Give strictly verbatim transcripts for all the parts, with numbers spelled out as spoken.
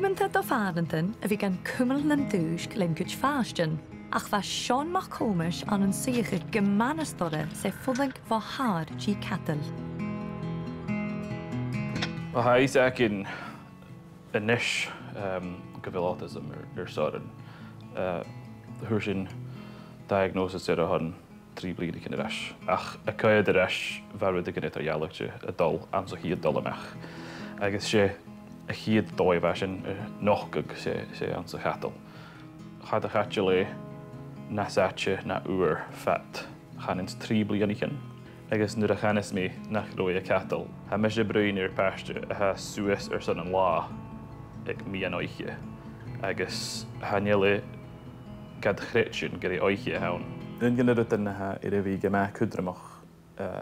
Mura do phàrantan a bhith gan cumail nan dùisg len cuid fàistean, ach bha Seán MacThòmais ann an suidheachadh gu math nas dorra 's e fulang bho thàir dhi cadal. Well, tha fhios againn a-nis, um, gu bheil autism air, air Soran. Uh, fhuair sinn diagnosis air a shon trì bliadhnaichean air ais. Ach a' coimhead air ais, bha rudeigin eadar-dhealaichte a' dol anns a' chiad dol a-mach. Agus 's e a' chiad dòigh a bha sin a' nochdadh, 's e, 's e anns a' chadal. Cha do chaidil e nas fhaide na uair fad, chanainn-sa, trì bliadhnaichean. Agus nuair a chanas mi nach robh e a' cadal, tha mise a' bruidhinn air pàiste a tha suas airson an latha aig meadhan-oidhche. Agus chan eil e gad chreidsinn gur e oidhche a th' ann. Aon de na rudan a tha air a bhith gu math cudromach, eh,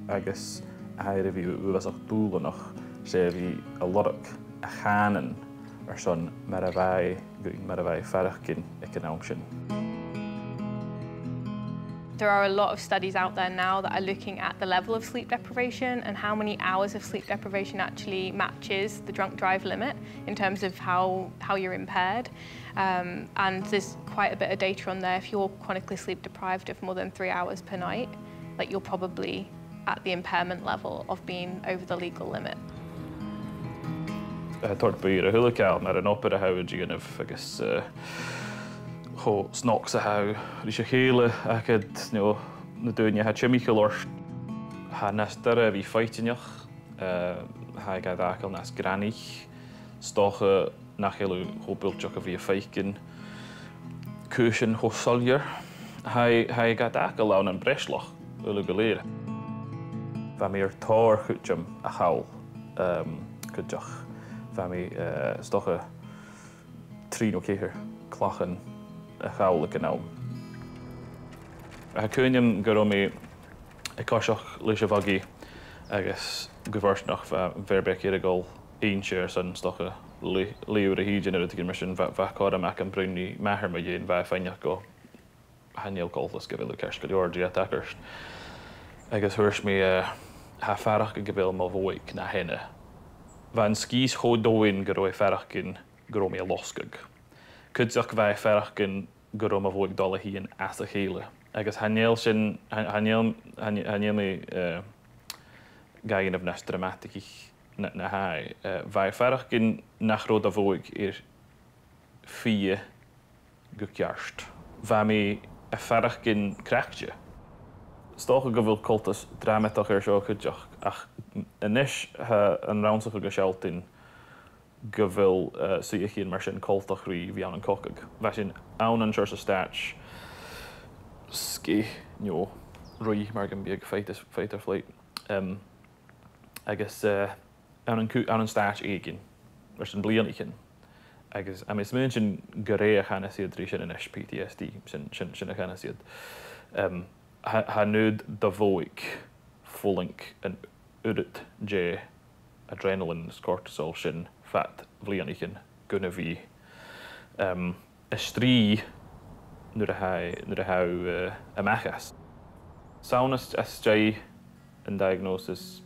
agus a tha air a bhith uabhasach dùbhlanach, 's e a bhith a' lorg a' chànain airson mar a bha e, mar a bha e a' faireachdainn aig an àm sin. There are a lot of studies out there now that are looking at the level of sleep deprivation and how many hours of sleep deprivation actually matches the drunk drive limit in terms of how, how you're impaired. Um, and there's quite a bit of data on there. If you're chronically sleep deprived of more than three hours per night, like, you're probably at the impairment level of being over the legal limit. Eh, toirt buaidh air a h-uile càil, mar an obair a tha thu a' dèanamh agus, eh, cho snog 's a tha thu ris a chèile agad, you know, na daoine a tha timcheall ort. Tha e nas dorra a bhith foighidneach, eh, tha e gad fhàgail nas grànna, 's dòcha nach eil thu cho buailteach a bhith a' faicinn cùisean cho soilleir. Tha e, tha e gad fhàgail ann am breisluach uile gu lèir. Bha mi air tòrr chuideam a chall, um, cuideachd. Bha mi, eh, 's dòcha trì no ceithir clachan a chall aig an àm. Tha cuimhn' agam gun robh mi a' coiseachd leis a' bhuggy agus gu fortanach bha am fear beag eile a' dol innse airson 's dòcha leth-, leth-uair a thìde no rudeigin mar sin, bha, bha cothrom agam bruidhinn ri m' athair mu dheidhinn, bha e a' faighneachd gu chan eil coltas gu bheil thu ceart gu leòr dè tha a' tachairt. Agus thuirt mi, eh, tha e a' faireachdainn gu bheil mo bhodhaig na theine. Bha an sgìos cho domhainn gun robh e a' faireachdainn gun robh mi a' losgadh. Cuideachd bha e a' faireachdainn gun robh mo bhodhaig a' dol a thighinn às a chèile. Agus chan eil sin, chan, chan eil, chan, chan eil mi, eh, ga dhèanamh nas dràmataice na, na tha e. Eh, bha e a' faireachdainn nach robh do bhodhaig air fighe gu ceart. Bha mi a' faireachdainn craicte. 'S dòcha gu bheil coltas dràmadach air seo cuideachd, ach a-nis tha an rannsachadh a' sealltainn gu bheil, eh, suidheachaidhean mar sin coltach ri bhith ann an cogadh. Bha sinn ann an seòrsa stàit sgèith, no ruith mar gum biodh, fight is, fight or flight. Em, agus, eh, ann an cu-, ann an stàit èiginn, airson bliadhnaichean. Agus tha mi a' smaointinn gur e a chanas iad ri sin a-nis, P T S D, sin, sin, sin a chanas iad. Em, tha, tha an aon do bhodhaig a' fulang an uiread de adrenaline is cortisol sin fad bhliadhnaichean gun a bhith, em, a' strì nuair a tha, nuair a tha thu, eh, a-mach às. 'S ann às, às dèidh an diagnosis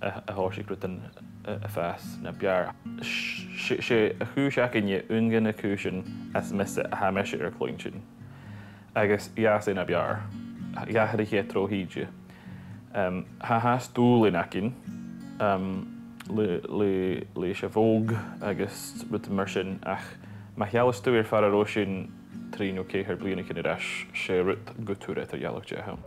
a, a thòisich rudan a, a' fàs na b' fheàrr. 'S e, 's e a' chùis againne aon de na cùisean as miosa a tha mise air cluinntinn. Agus dh'fhàs e na b' fheàrr. Dh'atharraich e tro thìde. Em, tha, tha fhathast dùbhlan againn, em, le, le, leis a' bhodhaig agus rudan mar sin, ach ma sheallas tu air far an robh sinn trì no ceithir bliadhnaichean air ais, 's e rud gu tur eadar-dhealaichte a th' ann.